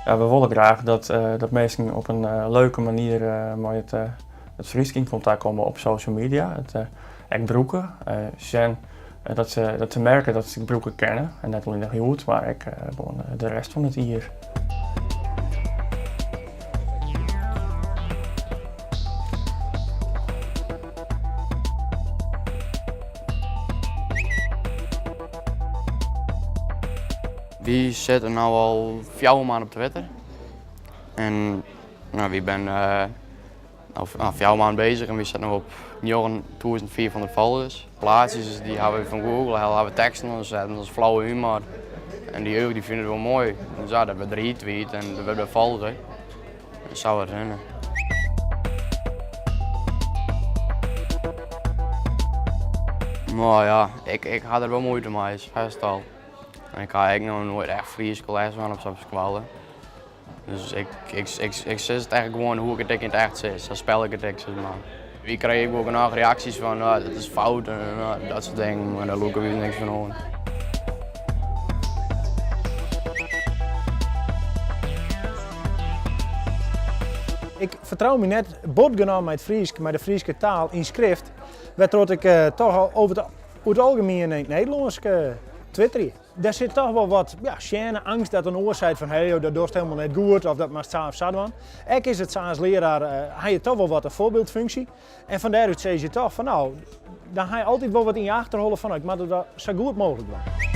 Ja, we wolle graach dat, dat minsken op in leuke manier mei it, it Frysk yn kontakt komme op social media. It ek brûke, sjen dat se, dat se merke dat se it brûke kinne. En net allinnich hjoed, mar ek gewoan de rest fan it jier. Wy sitte no al 4 maand op Twitter. En no, wy binne al 4 maand bezig en wy sitte no op 9500 followers. Plaatsjes dy hawwe wy fan Google helle, hawwe teksten oansetten, dat is flauwe humor. En dy jeugd dy fine it wol moai. Dus ja, dat wurdt retweet en dat wurdt wer folge. En sa wurdt it rinne. No ja, ik, ik ha der wol muoite mei, fêst al. En ik ha ek noch noait echt Fryske les hân op sa'n skoalle. Dus ik, ik, ik, ik sis it echt gewoan hoe ik it ek yn it echt sis. Sa spel ik it ek, sis mar. Wy krije ek wol genôch reaksjes fan oh, dat is fout en oh, dat soart dingen, mar dêr lûke wy niks fan oan. Ik fertrou my net bot genôch mei it Frysk, mei de Fryske taal yn skrift, wêrtroch't ik eh, toch al over it, oer it algemien yn it Nederlânsk eh, twitterje. Der sit toch wol wat ja, sjêne, eangst dat in oar seit fan hey, dat dochst hielendal net goed of dat moatst sa of sa dwaan. Ek is it sa as learaar, uh, ha je toch wol wat in foarbyldfunksje. En fan dêrút sizze je toch fan no, dan ha je altyd wol wat yn je achterholle fan ik moat it sa goed mooglik dwaan.